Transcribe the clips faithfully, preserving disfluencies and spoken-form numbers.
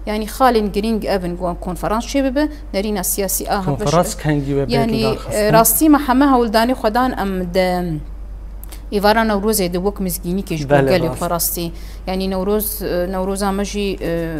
Yanî xalên girîng ev in ku em konferans çêbibe, nerîna siyasî a hevbeş. Konferans kengî we bê Yanî tu daxistin? Rastî me heme hewldanê xwe dan em di êvara Newrozê de wek mizgînîkê ji bo Belê, gelê rast. xwe rastî. Yanî Newroz, e, Newroza me jî, e,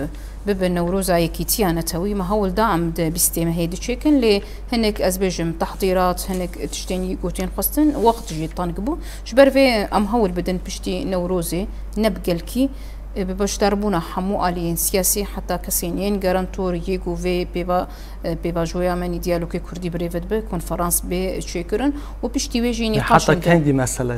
bibe Newroza Yekîtiya Netewî, me hewl da em di bîstê mehê diçêkin, lê hinek ez bêjim tehdîrat, hinek tiştên yî gotên xwestin, wext jî teng bû. Ji ber vê em hewl bidin piştî Newrozê ne bi gelkî, e, bi beşdarbûna hemû aliyên siyasî, heta kesên yên garantor yê ku vê pêva, e, pêvajoya me nî diyalogê kurdî birêve dibe, konferans bê çêkirin û piştî wê jî nîqaş Heta in. kengî mesele?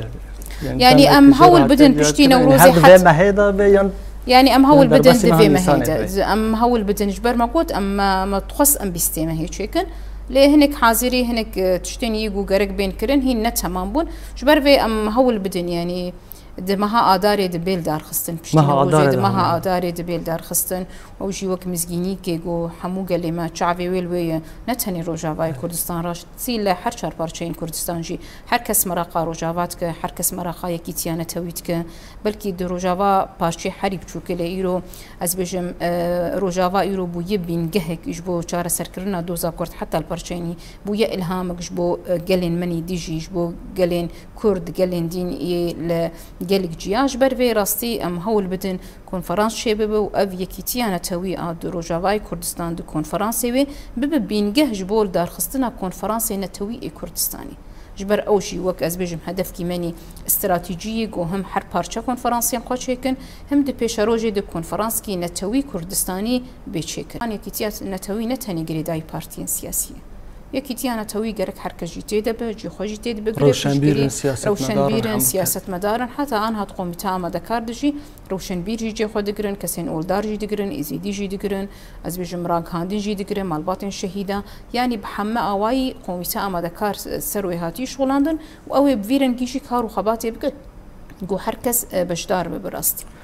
Yanî em hewl bidin piştî Newrozê her di vê het- mehê de bê yan Yanî em hewl Yan bidin derbasî di vê meha mehê Nîsanê de. bê. Em hewl bidin ji ber me got em, me, me dixwest em bîstê mehê çêkin. Lê hinek hazirî, hinek, e, tiştên yî ku gerek bên kirin hîn ne temam bûn. Ji ber vê em hewl bidin, yanî di meha Adarê di bêl darxistin. Piştî Meha Newrozê Adarê di de, meha ha. Adarê di bêl darxistin. Ew jî wek mizgînîkê ku hemû gelê me çavê wê li wê ye. Ne tenê Rojavayê Kurdistan, rastî li her çar parçeyên Kurdistan jî her kes meraqa Rojava dike, her kes meraqa Yekîtiya Netewî dike. Belkî di Rojava parçeyê herî biçûk e, lê îro ez bêjim, e, Rojava îro bûye bîngehek ji bo çareserkirina doza Kurd heta li perçeynî, bûye îlhamek ji bo, e, gelên me nî dijî, ji bo gelên Kurd, gelên dîn yê li gelik ciya. Ji ber vê rastî em hewl bidin konferans çêbibe û ev Yekîtiya Netewî a di Rojavayê Kurdistan di konferansê wê bibe bîngeh ji bo lidarxistina konferansê netewî ê Kurdistanê. Ji ber ew jî wek ez bêjim hedefkî me nî stratejî ye ku him her parçe konferansên xwe çêkin, him di pêşerojê de konferanskî netewî Kurdistanî bê çêkirin. Yekîtiya Netewî ne tenê girêdayî partiyên siyasî ye. Yekîtiya Netewî gerek her kes jî tê de be, cî xwe jî tê de bigire, Rewşenbîr in, piştgirî siyasetmedaran rewşenbîr in, hemû kes. Siyasetmedaran, heta anha di komîteya amadekar de jî rewşenbîr jî cê xwe digirin, kesên oldar jî digirin, êzîdî jî digirin, ez bêjim ragihandin jî digirin, malbatên şehîdan. Yanî bi heme awayî komîteya amadekar ser wê hatî şixulandin û ew ê bi vî rengî jî kar û xebatê bike ku her kes, e, beşdar be bi rastî.